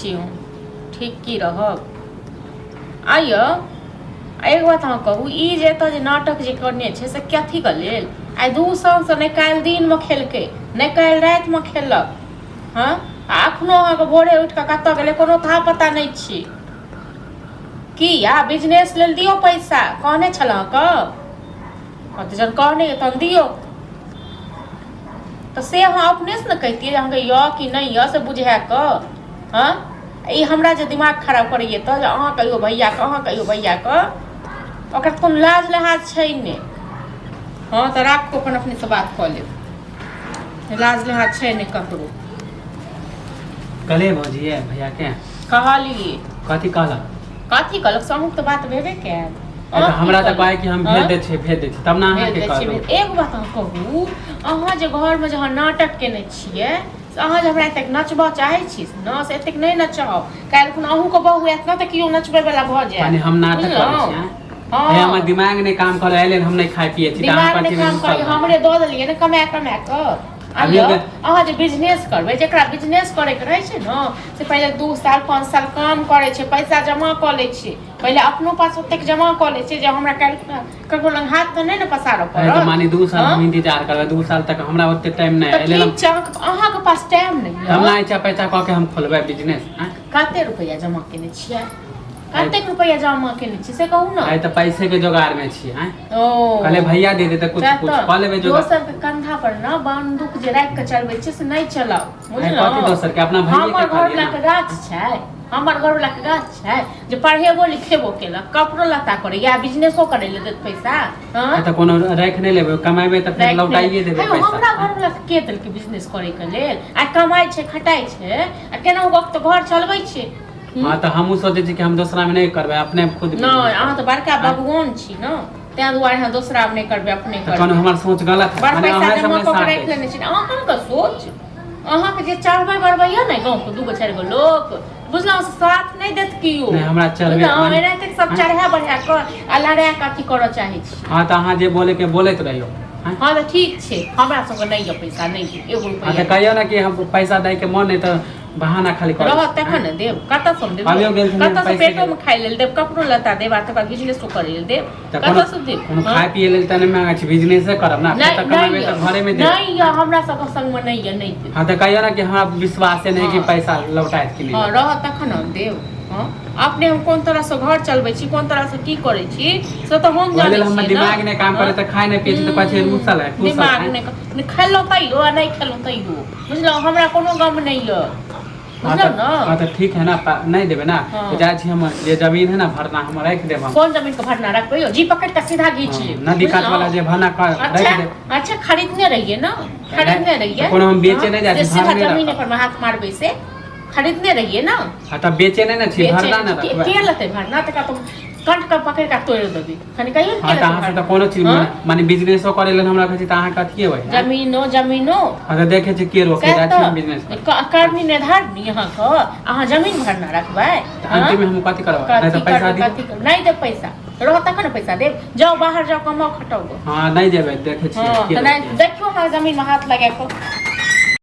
छी हम ठीक की रहब। आइयो एगो बात अहाँ कहू, ई जे एतऽ जे नाटक जे करने छै से कथीके लेल? आइ 2 सालसँ नहि काल्हि दिनमे खेलकै, नहि काल्हि रातिमे खेलक। हँ, आ अखनो अहाँके भोरे उठि कऽ कतऽ गेलै कोनो था पता नहि छी। की आ बिजनेस लेल दियौ पैसा कहने छलहुँ अहाँके? हँ तऽ जहन कहने यऽ तहन दियौ। तऽ से अहाँ अपनेसँ ने कहितियै जे अहाँके यऽ कि नहि यऽ से बुझाए कऽ। हँ, ई हमरा जे दिमाग खराब करैए तऽ जे अहाँ कहियौ भैयाके, अहाँ कहियौ भैयाके, ओकरा तऽ कोनो लाज लिहाज छै नहि। हँ तऽ राखू, अपन अपनेसँ बात कऽ लेब। लाज लिहाज छै नहि ककरो। कहलियै भौजी भैयाके? कहलियै। कथी कहलक? कथी कहलक से अहूँके तऽ बात भेबे कयल। तऽ हमरा तऽ कहै कि हम भेज दै छियै, भेज दै छियै, तब ने अहाँके कहलहुँ। एगो बात अहाँ कहू, अहाँ जे घरमे जे अहाँ नाटक केने छियै से अहाँ जे हमरा एतेक नचबऽ चाहै छी ने से एतेक नहि नचाउ। काल्हि खुना अहूँके बहू आयत ने तऽ केओ नचबै वला भऽ जायत। माने हम नाटक करै छी? हँ, हमर दिमाग नहि काम करै लेल हम नहि खाइ पियै छी। दिमाग नहि काम करै, हमरे दऽ देलियै ने कमा कमा कऽ। अहाँ जे बिजनेस करबै, जकरा बिजनेस करैके रहै छै ने से पहिले 2 साल 5 साल काम करै छै, पैसा जमा कऽ लै छै, पहिले अपनो पास ओतेक जमा कऽ लै छै जे हमरा काल्हि ककरो लग हाथ तऽ नहि ने पसारऽ पड़त। माने 2 साल हम इंतजार करबै, 2 साल तक हमरा ओते टाइम नहि। तऽ ठीक छै, अहाँके पास टाइम नहि। हम नहि छै पैसा कऽ के हम खोलबै बिजनेस। कते रुपैआ जमा केने छियै? कतेक रुपैआ जमा केने छियै से कहू ने। आइ तऽ पैसे के जोगाड़ में छियै। आँय, ओ कहले भैया दे दे तऽ कुछ कुछ कऽ लेबै जोगाड़। दोसर के कंधा पर ने बंदूक जे राखि के चलबै छै से नहि चलाउ, बुझलहुँ? कथी दोसर के? अपना भैया के। हमर घर वाला के गाछ छै, हमर घर वाला के गाछ छै जे पढ़ेबो लिखेबो केलक, कपड़ो लत्ता करैया, बिजनेसो करै लए देत पैसा। हँ, तऽ कोनो राखि नहि लेबै, कमेबै तऽ फेर लौटाइए देबै पैसा। हमरा घर वाला के देलकै बिजनेस करै के लेल? आ कमाइ छै, खटाइ छै, आ केना वक्त घर चलबै छै। हँ, तऽ हमहूँ सोचै छी कि हम दोसरामे नहि करबै, अपने खुद। नहि, अहाँ तऽ बड़का भगवान छी ने, ताहि दुआरे अहाँ दोसरामे नहि करबै, अपने करबै। कोनो हमर सोच गलत है? बड़ पैसा जमा कऽ के राखि लेने छी अहाँके सोच। अहाँके जे चढ़बै बढ़बै यऽ ने गाँवके 2 गो 4 गो लोक, बुझलहुँ, साथ नहि देत केओ। नहि, हमरा चढ़बै एनाहिते सब चढ़ा बढ़ा कऽ आ लड़ा कऽ अथी करऽ चाहै छी। हँ, तऽ अहाँ जे बोलेके बोलैत रहियौ। हँ, तऽ ठीक छै, हमरा सबके नहि यऽ पैसा, नहि एगो रुपैआ। तऽ कहियौ ने कि हम पैसा दैके मन नहि तऽ बहाना खाली करै रहत तखन ने देब। कतऽ सँ देब? अभियो गेल छलियै कतऽ सँ पैसे पेटो मे खाइ लेल देब, कपड़ो लत्ता देब, आ तकर बाद बिजनेसो करै लेल देब? तऽ कतऽ सँ देब? कोनो खाय पिए लेल तऽ नहि मांगै छी, बिजनेसे करब ने। नहि तऽ कमेबै नहि तऽ घरेमे देब। नहि यऽ, हमरा सबके संगमे नहि यऽ, नहि देब। हँ, तऽ कहियौ ने कि हमरा विश्वासे नहि कि पैसा लौटायत कि नहि। हँ, रहत तखन हम देब। हँ, अपने हम कोन तरहसँ घर चलबै छी, कोन तरहसँ की करै छी से तऽ हम ओहि जानै लेल हमर छियै ने। दिमाग नहि काम करे तऽ खाय नहि पिए छी तऽ कहै छै रूसल है, टूसल दिमाग है। नहि खेलहुँ तैयो आ नहि खेलहुँ तैयो, बुझलहुँ, हमरा कोनो गम नहि यऽ, हाँ बुझलहुँ तऽ ने? हाँ तऽ ठीक है ना, नहि देबै ना? हाँ। तऽ जाइ छी हम, जे जमीन है ना भरना हम राखि देब हम। कोन जमीन के भरना रखबै यौ? जी पकड़ के सीधा घीच हाँ, लेब। नदी कात बुझलहुँ? वाला जे भरना अच्छा राखि देब। अच्छा, खरीदने रहियै ने, खरीदने रहियै। कोनो हम बेचे नहि जाइ जे छी, सीधा भरने जमीन रखब। पर मे हाथ मारबै से खरीदने रहियै ने। हाँ, तऽ बेचे नहि ने छी, बेचे भरना ने के रखबै। के लेतै भरना? तकरा तऽ कंठ के पकड़ि कऽ तोड़ि देबै। कनि कहियौ ने, हाँ के तऽ लेतै अहाँ से तऽ भरना? कोनो चीज हाँ? माने बिजनेसो करे लेल हमरा कहै छी तऽ अहाँके अथिए होइ है। जमीनो जमीनो। हाँ, तऽ देखै छी के रोके सएह जाइ छी हम बिजनेस तऽ करनी ने धरनी अहाँके, अहाँ जमीन भरना रखबै? तऽ हाँ? अंतिममे हम कथी करबै? नहि कथी तऽ पैसा करबै? दियौ। कथी करबै? नहि देब पैसा। रहत तखन ने पैसा देब। जाउ बाहर जाउ, कमाउ खटाउ गो। हाँ, नहि जेबै, देखै छियै हाँ के तऽ नहि रोके। देखियौ, हमरा जमीनमे हाथ लगा कऽ।